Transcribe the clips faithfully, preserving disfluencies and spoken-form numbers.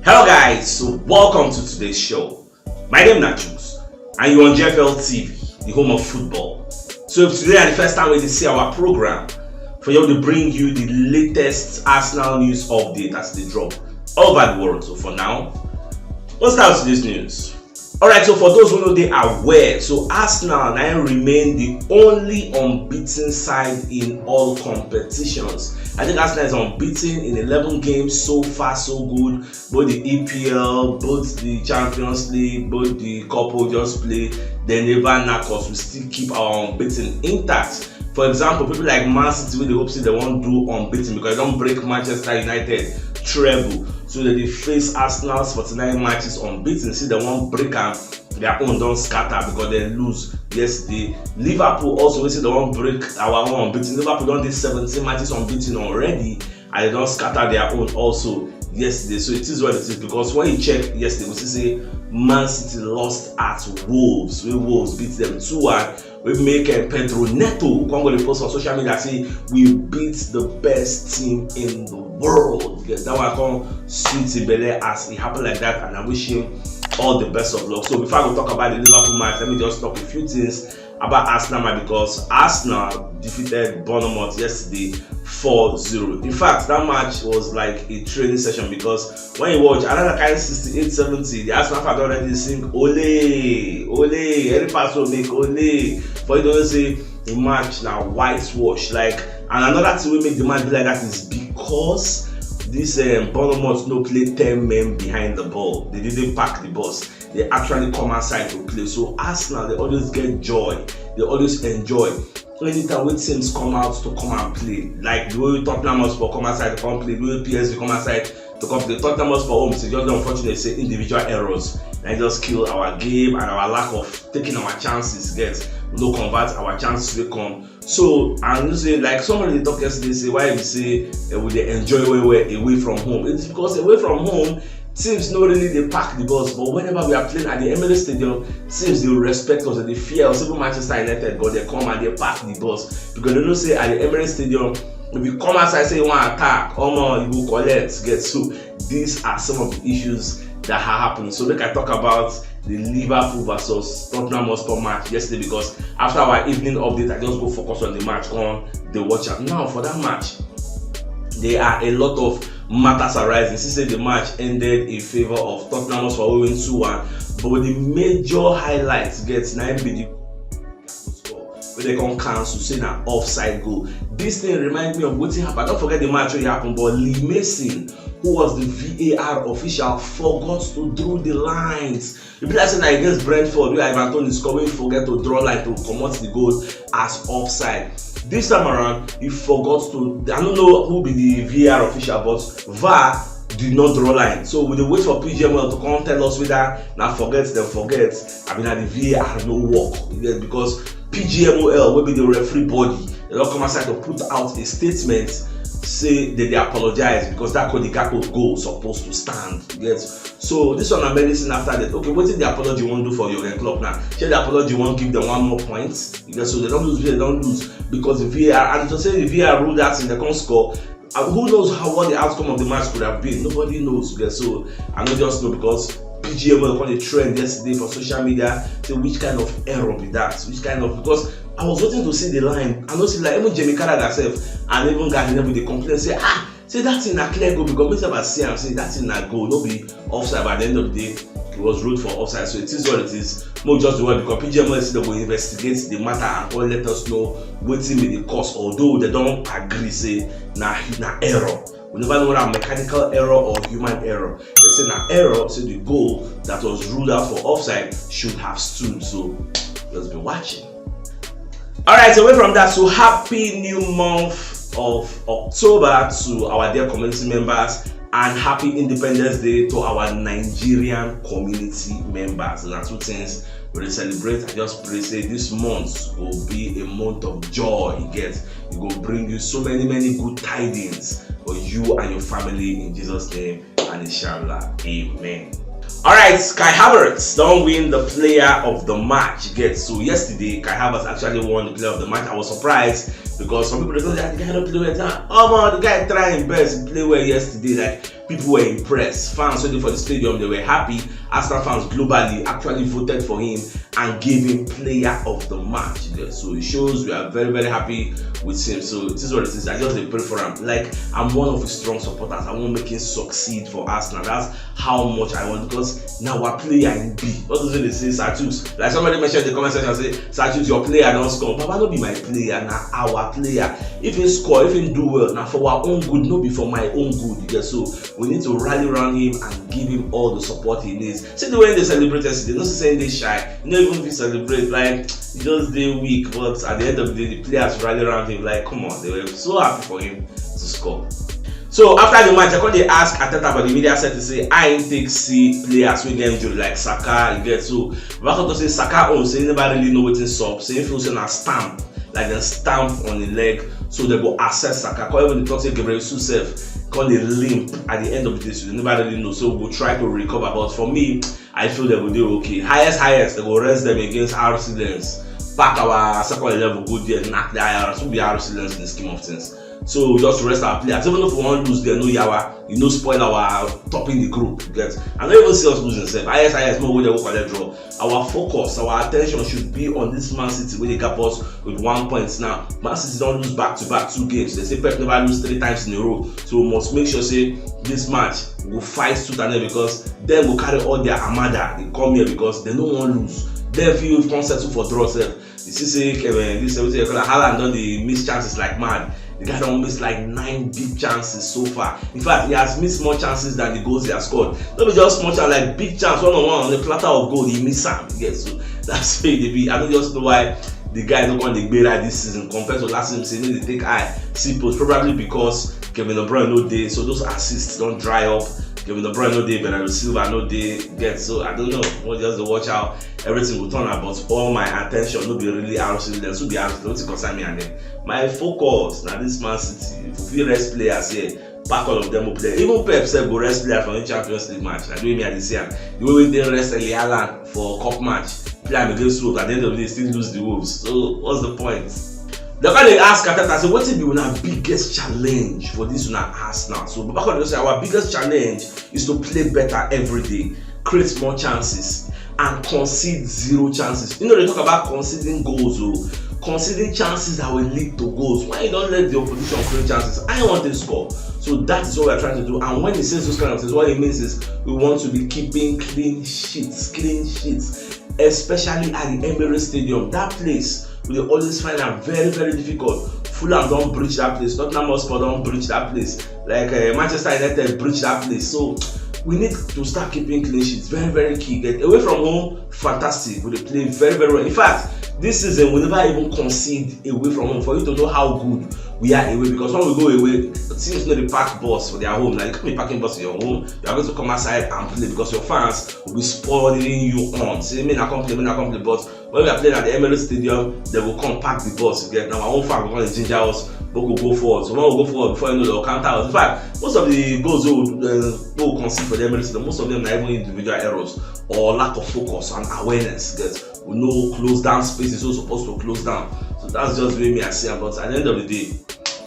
Hello guys, so welcome to today's show. My name na Juice and you on G F L T V, the home of football. So if today na the first time wey you see our program, for here we dey bring you the latest Arsenal news update as e dey drop all over the world. So for now, let's start with this news. Alright, so for those who no dey aware, so Arsenal na im remain the only unbeaten side in all competitions. I think Arsenal is unbeaten in eleven games, so far so good. Both the E P L, both the Champions League, both the cup wey we just play, dem never knack us. We still keep our unbeaten intact. For example, people like Man City wey dey hope say dem wan do unbeaten because dem don break Manchester United treble. So dem dey face Arsenal forty-nine matches unbeaten, say dem wan break am, their own don scatter because dem lose yesterday. Liverpool also, wey say dem wan break our own unbeaten. Liverpool don dey seventeen matches unbeaten already and dem don scatter their own also yesterday. So it is what it is, because when you check yesterday, we see say Man City lost at Wolves, wey Wolves beat dem two one, wey make, eh, Pedro Neto come go dey post on social media say, "We beat the best team in the world." Yes, that one come sweet him belle as e happen like that, and I wish him all the best of luck. So before I go talk about the Liverpool match, let me just talk a few things about Arsenal match, because Arsenal defeated Bournemouth yesterday four zero. In fact, that match was like a training session, because when you watch, another kind sixty-eight seventy, the Arsenal fan don already sing "Ole, ole," every pass wey make "Ole." For you don say the match na whitewash. Like, and another thing wey make the match be like that is because this, um, Bournemouth no play ten men behind the ball. Dem didn't pack the bus. Dem actually come outside to play. So Arsenal, dem always get joy. Dem always enjoy anytime wey teams come out to come and play. Like the way Tottenham Hotspur come outside to come play, the way P S G come outside to come play. Tottenham Hotspur home, so e just dey unfortunate say individual errors na just kill our game and our lack of taking our chances. Get, we no convert our chances wey come. So I know say, like, somebody dey talk yesterday say why we say, eh, we dey enjoy well well away from home. It's because away from home, teams no really dey pack the bus, but whenever we are playing at the Emirates Stadium, teams dey respect us, dem dey fear us. Even Manchester United, but dem come and dem pack the bus because dem know say at the Emirates Stadium, if you come outside say you wan attack, omo, you go collect. Get, so these are some of the issues that are happening. So make I talk about the Liverpool versus Tottenham Hotspur match yesterday, because after our evening update, I just go focus on the match, come dey watch am. Now for that match, there are a lot of matters arising. See say the match ended in favour of Tottenham Hotspur, wey win two one, but the major highlights, get, na im be the score wey dem come cancel, say na offside goal. This thing remind me of wetin happen. I don forget the match wey e happen, but Lee Mason, who was the V A R official, forgot to draw the lines. E be like say na against Brentford wey Ivan Toney score, wey e forget to draw line to comot the goal as offside. This time around, e forgot to, I no know who be the V A R official, but V A R did not draw line. So we dey wait for P G M L to come tell us whether na forget dem forget, abi na the V A R no work. You get, because P G M O L, wey be the referee body, dem don come outside to put out a statement say dem dey apologize because that Cody Gakpo goal suppose to stand. You get? So this one na medicine after that. Okay, wetin the apology wan do for Jurgen Klopp now? Shey the apology wan give dem one more point? You get? So dem don lose, dem don lose because the V A R, and to say the V A R ruled that thing, dem come score. Uh, who knows how, what the outcome of the match could have been? Nobody knows. You get? So I no just know, because P G M L come dey trend yesterday for social media. Say, which kind of error be that? Which kind of, because I was waiting to see the line. I no see line. Even Jamie Carragher sef and even Gary Neville dey complain say, ah, say that thing na clear goal, because me sef I see am say that thing na goal, no be offside. But at the end of the day, it was ruled for offside. So it is what it is. Mo just dey worry because P G M L say dem go investigate the matter and come let us know wetin be the cause. Although dem don agree say na, na error. We never know whether mechanical error or human error. Dem say na error, say the goal that was ruled out for offside should have stood. So just be watching. Alright, so away from that, so happy new month of October to our dear community members, and happy Independence Day to our Nigerian community members. Na two things we dey celebrate. I just pray say this month go be a month of joy. You get, e go bring you so many, many good tidings for you and your family in Jesus' name, and inshallah, amen. Alright, Kai Havertz don win the player of the match. You get, so yesterday Kai Havertz actually won the player of the match. I was surprised because some people dey talk that the guy no play well. Omo, the guy try him best, he play well yesterday. Like, People were impressed. Fans wey dey for the stadium, they were happy. Arsenal fans globally actually voted for him and gave him player of the match. Yeah, so it shows we are very, very happy with him. So it is what it is. I just dey pray for him. Like, I'm one of his strong supporters. I want make him succeed for Arsenal. That's how much I want, because now our player in B. What does it say, Satus? Like somebody mentioned in the comment section, say, Satus, your player don't score. Baba, no be my player, na our player. If he score, if he do well, na for our own good, no be for my own good. Yeah, so we need to rally around him and give him all the support he needs. See the way they celebrate yesterday. No say they shy. You know, even if you celebrate, like, you just dey weak. But at the end of the day, the players rally around him. Like, come on, they were so happy for him to score. So after the match, I come dey ask Arteta for the media set to say, I take see players wey get injury like Saka, you get, so Baba come talk say Saka own, say he never really know wetin sup, say he feel say na stamp, like dem stamp on the leg, so dem go assess Saka. Come even dey talk say Gabriel Jesus sef come dey limp at the end of the day, so they never really know. So we go try to recover, but for me, I feel they go dey okay. Highest, highest, they go rest them against R C Lens. Pack our second level, go there, knock the I R S. Who be R C Lens in the scheme of things? So we just rest our players. Even if we wan lose there, no yawa. You know, spoil our topping the group. You get? I no even see us losing sef. Highest, highest, no way they go collect draw. Our focus, our attention should be on this Man City wey dey gap us with one point now. Man City don lose back to back two games. They say Pep never lose three times in a row. So we must make sure say this match we go fight tooth and nail, because dem go carry all their armada dey come here because they no wan lose. Dem fit come settle for draw sef. You see say, eh, this, eh, wetin they call am, Haaland don dey miss chances like mad. The guy don miss like nine big chances so far. In fact, he has missed more chances than the goals he has scored. No be just small chance, like big chance, one on one on a platter of gold, he miss am. Yes, so that's why they be. I don't just know why the guy no come dey gbera this season compared to last season. Say make they take eye see post, probably because Kevin De Bruyne no dey, so those assists don dry up. Kevin De Bruyne no dey, Bernardo Silva no dey, get, so I don't know. We'll just dey watch how everything go turn out, but all my attention no be really R C Lens, no be R C Lens, wetin concern me and them. My focus na this Man City. If we fit rest players here, pack all of them up there. Even Pep sef go rest players for the Champions League match. Na the way me I dey see am. The way we dey rest Erling Haaland for cup match, play am against Wolves. At the end of the day, still lose the Wolves. So what's the point? They come dey ask Arteta say, wetin be una biggest challenge for this una Arsenal? So Baba come dey say, our biggest challenge is to play better every day, create more chances, and concede zero chances. You know, they talk about conceding goals, oh, conceding chances that will lead to goals. When you don't let the opposition create chances, I want to score. So that is what we're trying to do. And when he says those kind of things, what he means is we want to be keeping clean sheets, clean sheets, especially at the Emirates Stadium. That place, we dey always find am very, very difficult. Fulham don breach that place. Tottenham Hotspur don breach that place. Like, eh, Manchester United breach that place. So we need to start keeping clean sheets. Very, very key. Get away from home, fantastic. We dey play very, very well. In fact, this season we never even concede away from home. For you to know how good we are away, because when we go away, teams no dey park bus for their home. Now you can't be parking bus for your home. You are going to come outside and play because your fans will be spurring you on. Say, me na come play, me na come play. But when we are playing at the Emirates Stadium, they will come pack the bus. You get? Now our own fans go come ginger us, but we go forward. So when we go forward, before you know, they'll counter us. In fact, most of the goals we will, uh, we will concede for the Emirates Stadium, most of them are even individual errors or lack of focus and awareness. Get? We know close down spaces we're supposed to close down. So that's just the way me I see it. But at the end of the day,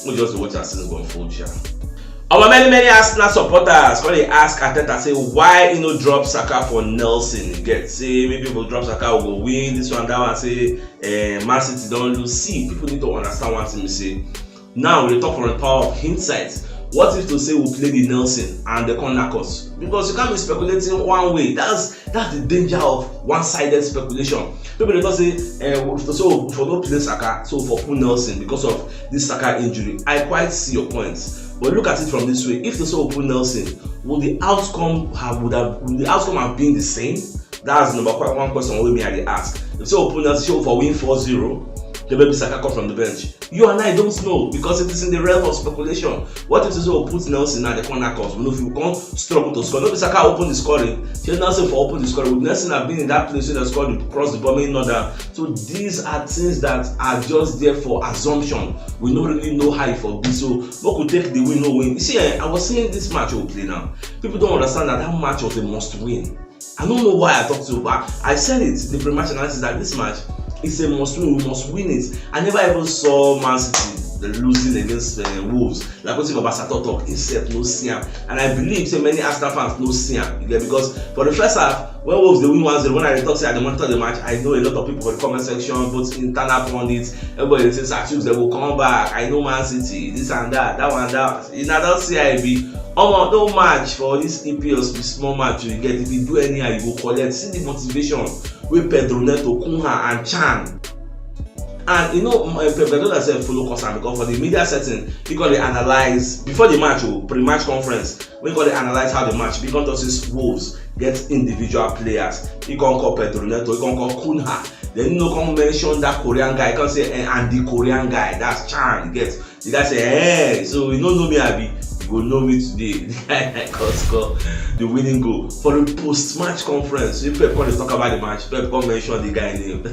we just watch as things go unfold, sha. Our many, many Arsenal supporters come dey ask Arteta say why he no drop Saka for Nelson. You get? Say maybe people drop Saka, we go win this one, that one. Say, eh, Man City don lose. See, people need to understand one thing. We say now we dey talk from the power of hindsight. What if to say we play the Nelson and they come knock us? Because you can't be speculating one way. That's that's the danger of one-sided speculation. People dey talk say, eh, if to say we for no play Saka, so for put Nelson because of this Saka injury. I quite see your points, but look at it from this way: if to say we put Nelson, would the outcome have would have would the outcome have been the same? That's number one question wey me I dey ask. If say we put Nelson, say we for win four zero, then maybe Saka come from the bench. You and I don't know because it is in the realm of speculation. What if say we put Nelson now, they come knock us? We know if we come struggle to score. No be Saka open the scoring. Say Nelson for open the scoring. Would Nelson have been in that place when they scored, cross the ball, make no down? So these are things that are just there for assumption. We don't really know how it for be. So make we take the win, no win. You see, eh, I was saying this match we play now. People don't understand that that match was a must win. I don't know why I talk so, but I said it. The pre-match analysis that this match is a must win. We must win it. I never even saw Man City The losing against uh, Wolves, like wetin Baba Sato talk, himself no see am, and I believe say many Arsenal fans no see am. You get, because for the first half, when Wolves dey win one zero, when I dey talk say I dey monitor the match, I know a lot of people for the comment section, both internal pundits, everybody dey say Sir Chuks, dem go come back. I know Man City, this and that, that one, that. You na don see I be omo, no match for this E P L be small match. You get, if you do anyhow, you go collect. See the motivation wey Pedro Neto, Cunha and Can. And you know, Pep Guardiola sef follow cause am, because for the media setting, he come dey analyse before the match, oh, pre-match conference, wey come dey analyse how the match be, come talk say Wolves get individual players. He come call Pedro Neto, he come call Cunha. Then he no come mention that Korean guy. He come say, eh, and the Korean guy, that's Can, you get. The guy say, hey, so you no know me, abi? You go know me today. The guy come score the winning goal for the post-match conference. If Pep come dey talk about the match, Pep come mention the guy name.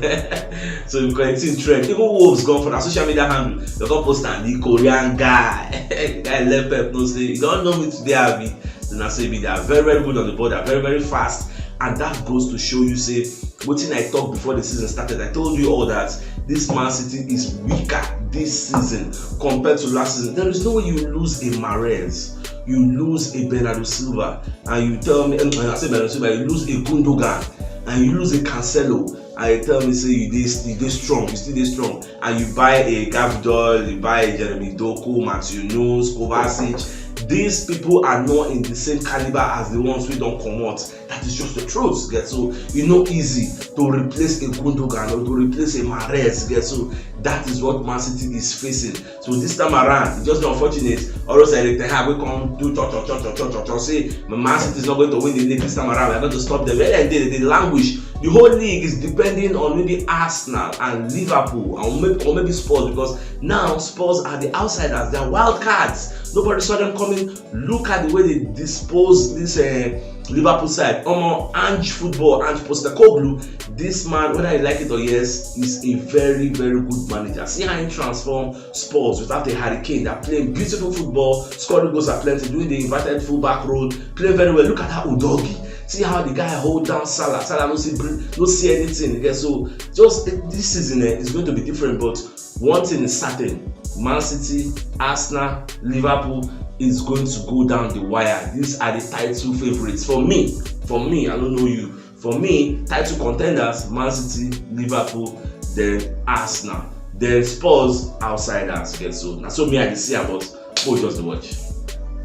So because it's in trend, even Wolves gone for that social media handle, they come post am, the Korean guy. The guy let Pep know say, you don't know me today, abi? Then I say, be that very, very good on the ball, they're very, very fast, and that goes to show you say wetin I talk before the season started. I told you all that this Man City is weaker this season compared to last season. There is no way you lose a Mahrez, you lose a Bernardo Silva, and you tell me, and I say Bernardo Silva, you lose a Gundogan, and you lose a Cancelo, and you tell me say you dey you dey strong, you still dey strong, and you buy a Gvardiol, you buy a Jeremy Doku, Matheus Nunes, Kovacic. These people are not in the same caliber as the ones wey don comot. That is just the truth. Get, so e no easy to replace a Gundogan or to replace a Mahrez. Get, so that is what Man City is facing. So this time around, it's just unfortunate. Or else Erik Ten Hag wey come do cho cho cho cho cho cho cho say Man City is not going to win the league this time around. We're going to stop them. Where they dey, they languish. The whole league is depending on maybe Arsenal and Liverpool and maybe, or maybe Spurs, because now Spurs are the outsiders. They are wild cards. Nobody saw them coming. Look at the way they dispose this uh, Liverpool side. Omo, Ange football, Ange Postecoglou. This man, whether you like it or yes, is a very, very good manager. See how he transform Spurs without a Harry Kane. They're playing beautiful football, scoring goals are plenty, doing the inverted fullback role, playing very well. Look at how Udogie. See how the guy hold down Salah. Salah no see br- no see anything. Yeah, so just eh, this season eh, is going to be different, but one thing is certain: Man City, Arsenal, Liverpool is going to go down the wire. These are the title favorites for me. For me, I don't know you. For me, title contenders: Man City, Liverpool, then Arsenal, then Spurs, outsiders. Get, so na so me I dey see am, but go just dey watch.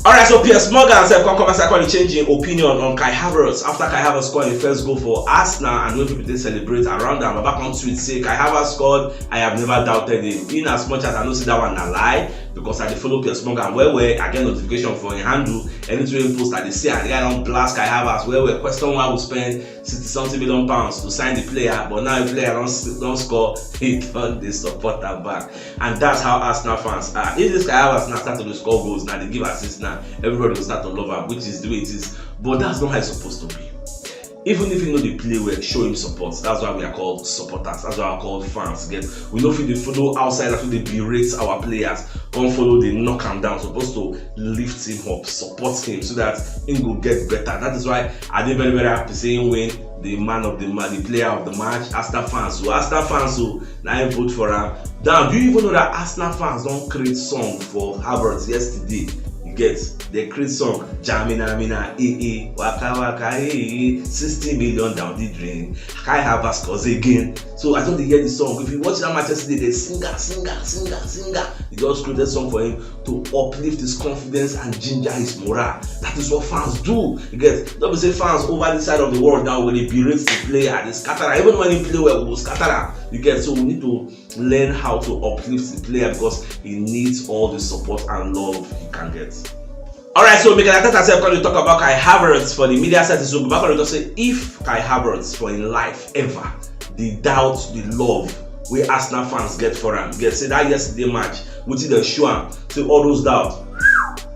Alright, so Piers Morgan sef come come outside come dey change im opinion on Kai Havertz after Kai Havertz score im first goal for Arsenal, and wey people dey celebrate around am. Baba come tweet say, Kai Havertz scored, I have never doubted him. In as much as I know say that one na lie, because I dey follow Piers Morgan well well, I get notification for im handle. Anything wey im post, I dey see am. The guy don blast Kai Havertz well well, question why we spend sixty something million pounds to sign the player, but now the player don don score, he don dey support am back. And that's how Arsenal fans are. If this Kai Havertz now start to dey score goals, now dey give assist, now everybody go start to love am, which is the way it is. But that's not how it's supposed to be. Even if he no dey play well, show him support. That's why we are called supporters. That's why we are called fans. Get, we no fit dey follow outsiders wey dey berate our players, come follow dey knock am down. Supposed to lift him up, support him so that he go get better. That is why I dey very, very happy say he win the man of the match, the player of the match. Arsenal fans o, Arsenal fans o, na him vote for am. Now, do you even know that Arsenal fans don create song for Havertz yesterday? You get, they create song, Jamina Mina, eh eh, Waka Waka, eh eh, sixty million down the drain, Kai Havertz scores again. So I don dey hear the song. If you watch that match yesterday, they sing am, sing am, sing am, sing am. They just created song for him to uplift his confidence and ginger his morale. That is what fans do. You get, no be say fans over the side of the world now go dey berate the player, dey scatter am. Even when he play well, we go scatter am. You get, so we need to learn how to uplift the player because he needs all the support and love he can get. Alright, so Mikel Arteta sef come dey talk about Kai Havertz for the media setting. So Baba come dey talk say if Kai Havertz for im life ever dey doubt the love wey Arsenal fans get for am, get say that yesterday match, wetin dem show am, say all those doubts,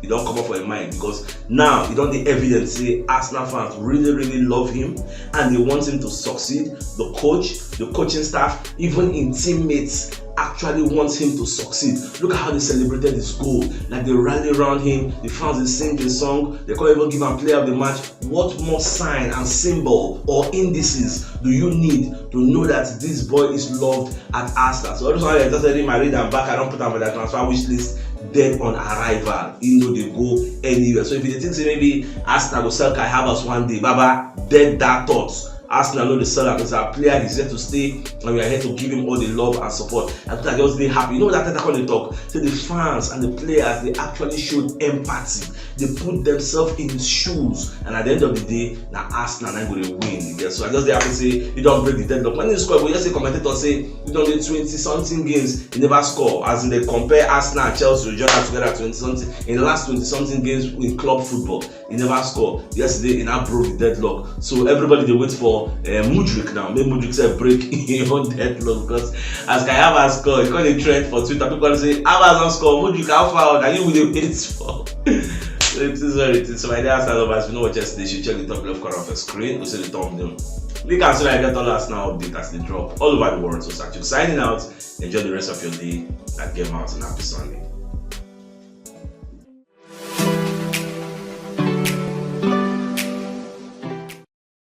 e don comot for im mind, because now e don dey evident say Arsenal fans really, really love him and they want him to succeed. The coach, the coaching staff, even im teammates actually wants him to succeed. Look at how they celebrated his goal. Like, they rally around him, the fans, they sing the song, they can't even give him player of the match. What more sign and symbol or indices do you need to know that this boy is loved at Arsenal? So all those ones I just said, my read am back, I don put am for their transfer wish list, dead on arrival. He no dey go anywhere. So if you dey think say maybe Arsenal go sell Kai Havertz one day, baba, dead that thought. Arsenal no dey sell am, because our player is here to stay, and we are here to give him all the love and support. I think I just dey happy. You know what Arteta come dey talk? Say the fans and the players, they actually showed empathy. They put themselves in his shoes, and at the end of the day, na Arsenal na go dey win. You get? So I just dey happy say he don break the deadlock. When he score, we just say commentator say he don dey twenty something games, he never score. As in, they compare Arsenal and Chelsea, we join am together, twenty something. In the last twenty something games in club football, he never score. Yesterday, he now broke the deadlock. So everybody dey wait for uh, Mudryk now. Make Mudryk sef break him own deadlock, because as Kai Havertz score, he come dey trend for Twitter. People dey say, "Havertz don score, Mudryk, how far? Na you we dey wait for." So it is what it is. So my dear Arsenal lovers, you know what, just dey should check the top left corner of your screen. We see the thumbnail. Click and see like get all Arsenal update as they drop all over the world. So Satchuk signing out. Enjoy the rest of your day. That game out and happy Sunday.